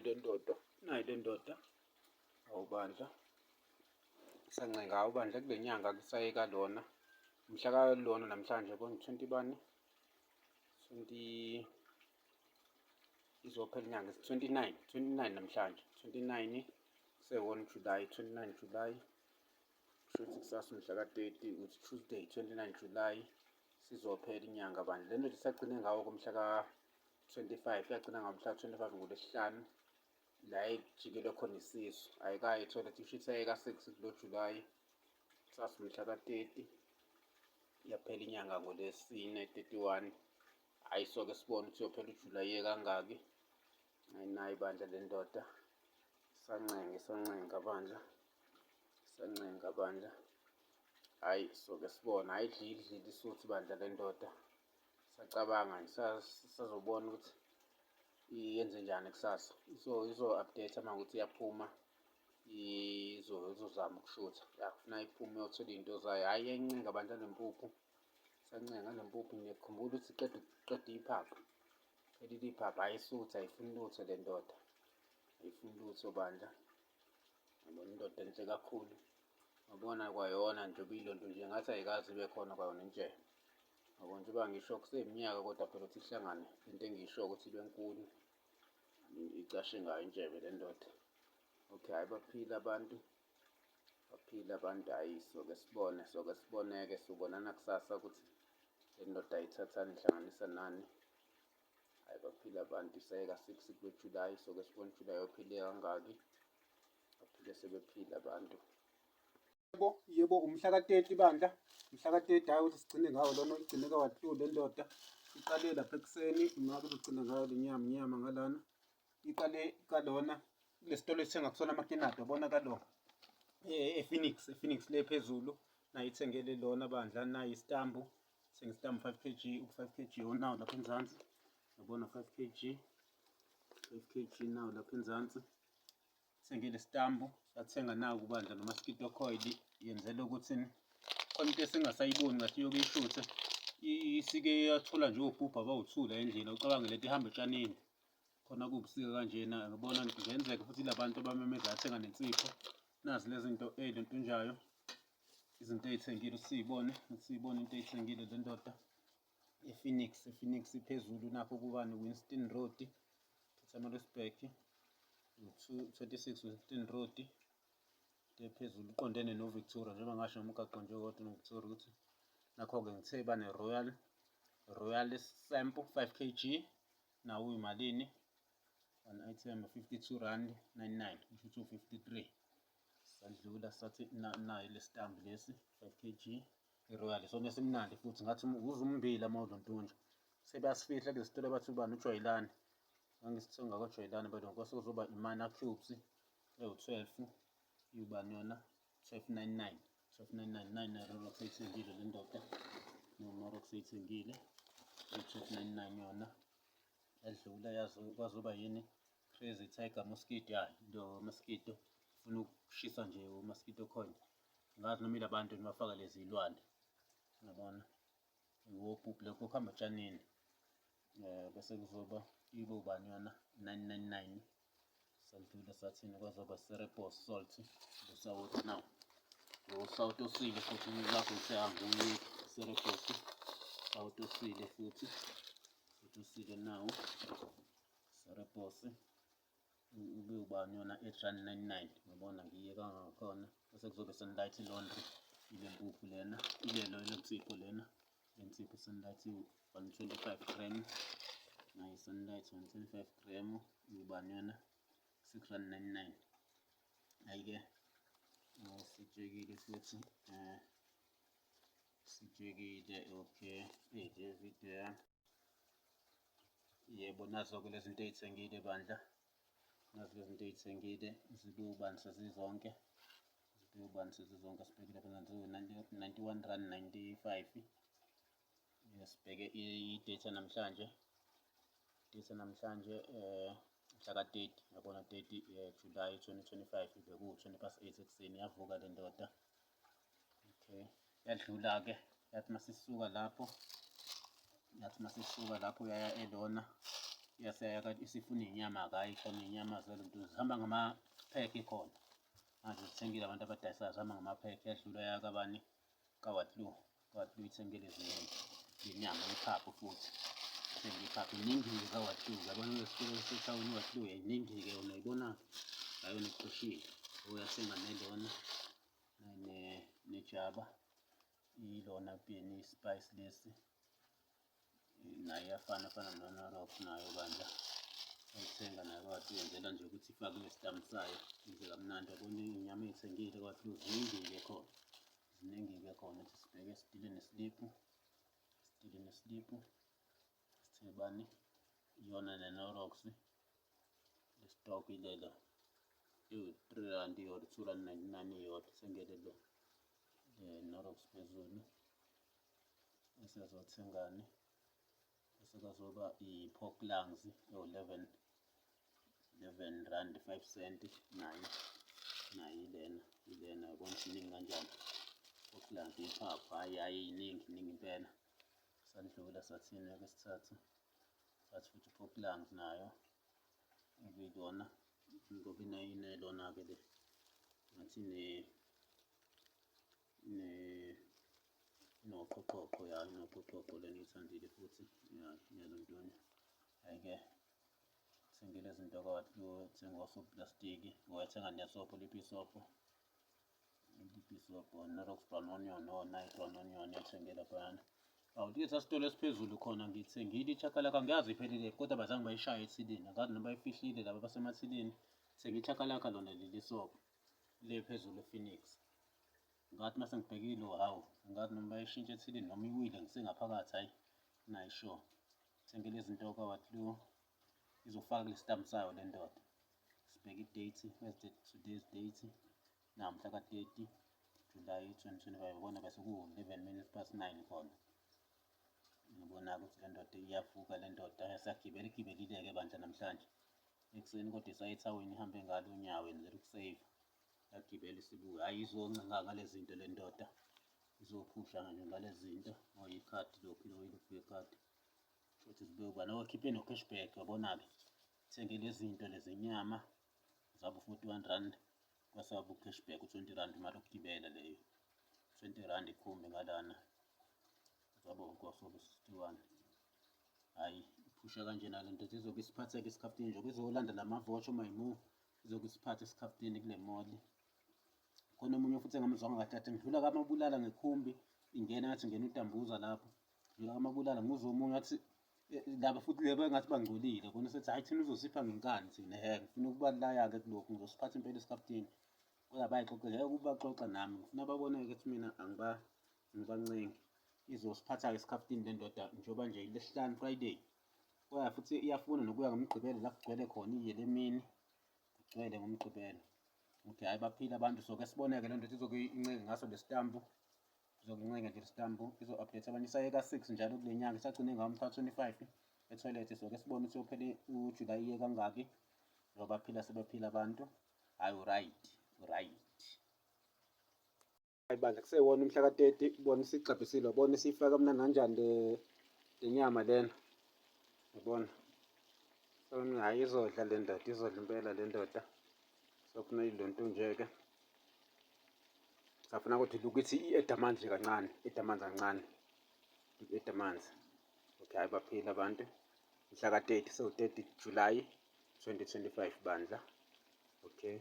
le ndoda, nayi le ndoda. Awu bandla, sancenga awu bandla kule nyanga kusayeka lona. Mhla kalona namhlanje ngo-20 bani? 20 izophela inyanga 29, 29 namhlanje, 29 kuse-1 July, 29 July. Kusho ukuthi kusasa mhla ka-30 ukuthi Tuesday 29 July sizophela inyanga bandla. Le ndoda isagcine ngawo kumhla ka-25, yagcina ngomhla ka-25 ngoLwesihlanu la ejikelwe khona isisu, ayikayi ethoyilethi, kusho ukuthi yayeka-6 kulo July. Kusasa umhla ka-30 yaphela inyanga ngoLwesine 31. Hhayi soke sibone ukuthi uyophela uJulayi kangaki. Hayi nayi bandla le ndoda, sancenga sancenga bandla, sancenga bandla. Hhayi soke sibone, hhayi idlile idlile isuthi bandla le ndoda. Sacabanga nje sazobona ukuthi yenze njani kusasa. Izo-update uma kuwukuthi iyaphuma izozama ukushutha. Ya kufuna iphume iyothola iy'nto zayo. Hhayi iyayincenga bandla le mpuphu, sancenga le mpuphu. Ngiyakhumbula ukuthi iqeda ukuqeda iphaphu, phelile iphaphu, hhayi isuthi ayifuni lutho le ndoda, ayifuni lutho bandla. Yabona indoda enhle kakhulu. Wabona kwayona nje ubuyilonto nje ngathi ayikaze ibe khona kwayona intshebe. Yabo njengoba ngisho kuseyiminyaka kodwa phela ukuthi ihlangane lento engiyisho ukuthi ibe nkulu icashe ngayo intshebe le ndoda. Okay, hhayi baphile abantu, baphile abantu, hhayi soke sibone, soke sibone-ke sobonana kusasa ukuthi le ndoda ithathani ihlanganisa nani. Hhayi baphile abantu, isayeka 6 kulo July, soke sibone uJuly ophile kangaki. Baphile sebephila abantu. Yebo, yebo, umhla ka-30 bandla, umhla ka-30 hhayi ukuthi sigcine ngawo lona igcine ka-2 le ndoda. Iqale lapha ekuseni, ngabe uzogcina ngayo le nyama nyama ngalana. Iqale kalona kule sitolo esithenga kusona amakinati, wabona kalo ePhoenix, ePhoenix le phezulu. Nayo ithengele lona bandla, nayi isitambu, thenga isitambu 5 kg, u-5 kg onawo lapha enzansi. Yabona 5 kg, 5 kg nawo lapha enzansi. Sengile sitambu sathenga naku bandla noma mosquito coil yenzela ukuthi khona into esingasayiboni ngathi iyoke ishuthe isike yathola nje obhubha abawuthula endlini ucabange lento ihamba etshanini khona kuwubusika kanjena ngibona ngenzeka futhi labantu abamemeza athenga nensipho nazi lezi zinto ey'lentunjayo izinto ey'thengile usiyibone usiyibone into ey'thengile le ndoda ePhoenix ePhoenix iphezulu nakho kubani Winston Road Pietermaritzburg 26 Winston Road phezulu uqondene noVictoria njengoba ngasho ngomgaqo nje kodwa noVictoria ukuthi nakho-ke ngithe bane-Royal Royal Sample 5 kg nawo uyimalini one item 52 rand 99 kusho ukuthi u-53 sadlula sathi nayo lesitambu lesi 5 kg iRoyal isona esimnandi futhi ngathi uze ummbila uma udla untunja sebeyasifihla kulesi sitolo bathi ubani ujwayelane ngangisithenga kwajwayelane but kwase kuzoba imana cubes ewu-12 iwubani yona 1299 1299 nayo seyithengile le ndoda noMorox seyithengile i-1299 yona yadlula kwazoba yini crazy tiger mosquito ya lo mosquito ufuna ukushisa nje u-mosquito coil ngazi noma ilabantu nibafaka lezi zilwane yabona iwobhubhu lokho kuhamba otshanini bese kuzoba ibe ubani yona 999 sadlula sathini kwazoba cerebos salt usawoti now lo sawoti osile futhi lakho ngisehanguye cerebos sawoti osile futhi futhi osile nawo cerebos ube ubani yona 8 rand 99 ngabona ngiye kangakhona bese kuzobe sunlight laundry ile mpuphu lena ilelo ile nsipho lena le nsipho sunlight 125 gram nayo sunlight 125 gram ubani yona 6 rand 99 ayike sitshekile futhi sitshekile okay le video yami yebo nazo-ke lezi zinto ey'thengile bandla nazo lezi zinto ey'thengile zibe ubani sezizonke zibe ubani sezizonke sibheke lapha 91 rand 95 sibheke i-date namhlanje date namhlanje mhla ka-30 yabona 30 July 2025 bekuwu-20 past 8 ekuseni yavuka le ndoda okay yadlula-ke yathi masisuka lapho yathi masisuka lapho yaya elona Yaseyaka isifuna iy'nyama-ke, hhayi khona iy'nyama zalento zihamba ngamaphekhi khona. Manje zithengile abantu abadayisayo zihamba ngamaphekhi yadlula yakabani kaWatloo. KaWatloo ithengile inyama iphaphu futhi. Ithenge iphaphu iningi-ke kaWatloo. Uyabona esitolo esisethawini iWatloo iningi-ke yona uyibona-ke. Hhayi yona ixoshile. Uyathenga nelona nejaba ilona pini i-spice lesi nayo iyafana fana noNorox nayo bandla ayithenga nayo kwathi yenzela nje ukuthi ifake isitambu sayo ize kamnandi yabona inyama eyithengile kwathi ziningi-ke khona ziningi-ke khona ukuthi sibheke sidile nesiliphu sidile nesiliphu sithe bani iyona neNorox le-stock ilelo iwu-3 rand iyodwa 2 rand 99 iyodwa sengele lo le-Norox phezulu esezothengani bese kazoba i-pork lungs ewu-11 11 rand 5 cent nayo nayo ilena ilena yabona ukuthi iningi kanjani pork lungs iphaphu hhayi hhayi iningi iningi impela sandlula sathini okwesithathu sathi futhi pork lungs nayo ekuyilona ngoba inelona-ke le ngathi ne inoqhoqhoqho ya inoqhoqhoqho lena uyithandile futhi ya yalontoni hhayi-ke thengile izinto kwathenga osoplastiki wayethenga nesobho liphi isobho liphi isobho Knorrox brown onion oh nayi brown onion ethenge laphayana. Awu lesa sitolo esiphezulu khona ngithengile ichakalaka ngiyazi iphelile kodwa abazange bayishaye ethilini angazi noma bayifihlile laba basemathilini thenge ichakalaka lona leli sobho le phezulu ePhoenix ngathi mase ngibhekile hawu ngathi noma bayishintshe ethilini noma iwile ngisengaphakathi hayi nayi sure thengele izinto kaWatloo izofaka kule sitambu sayo le ndoda sibheke i-date where's the today's date namhla ka-30 July 2025 yabona bese ku-11 minutes past 9 khona ngibona ukuthi le ndoda iyavuka le ndoda yasagibela igibelile-ke bandla namhlanje ekuseni kodwa isayethawini ihambe ngalo unyawo yenzela ukuseva yagibela isibuya hhayi izoncenga ngale zinto le ndoda izophusha nje ngale zinto oh ikhadi lokhu lokhu ikhadi futhi zibuye ubani okhiphe no-cashback yabona-ke thenge lezi zinto lezinyama zabo 41 rand kwasaba u-cashback u-20 rand imali yokugibela leyo 20 rand ikhumbi ngalana zabo kwasobe 61 hhayi iphusha kanjena le nto izobe isiphatheke isikhaftini njengoba izolanda lama-voucher uma yimu izobe isiphathe isikhaftini kule mall khona omunye futhi engamzwanga kahle athi ngidlula kamabulala ngekhumbi ingena ngathi ngena utambuza lapho ngidlula kamabulala nguzwe omunye athi laba futhi leba engathi bangcolile kona sethi hayi thina uzosipha ngenkani thina he ngifuna ukubalaya-ke kulokhu ngizosiphatha impela isikhaftini kodwa bayixoxe ngeke ukubaxoxa nami ngifuna babone-ke ukuthi mina angibancengi izosiphatha-ke isikhaftini le ndoda njengoba nje lesihlanu Friday kodwa futhi iyafuna nokuya ngomgqibelo la kugcwele khona iye lemini kugcwele ngomgqibelo okay hayi baphila abantu soke siboneke le ndoda izoke inceke ngaso lesitambu izokuncenga nje lesitambu izo-update abanye isaye ka-6 njalo kule nyanga isagcine ngawo mhla 25 ethoyilethi soke sibone ukuthi uyophela uJulayi iye kangaki ngoba baphila sebephila abantu hayi uright right hayi bandla kusewona umhla ka-30 bona isigxabhisile bona isiyifaka mna nanjani le le nyama lena yabona so hayi izodla le ndoda izodla impela le ndoda sofuna ilonto nje-ke safuna ukuthi ukuthi i-eda amanzi nje kancane eda amanzi kancane i-eda amanzi okay hayi baphila abantu mhla ka-30 sewu-30 July 2025 bandla okay.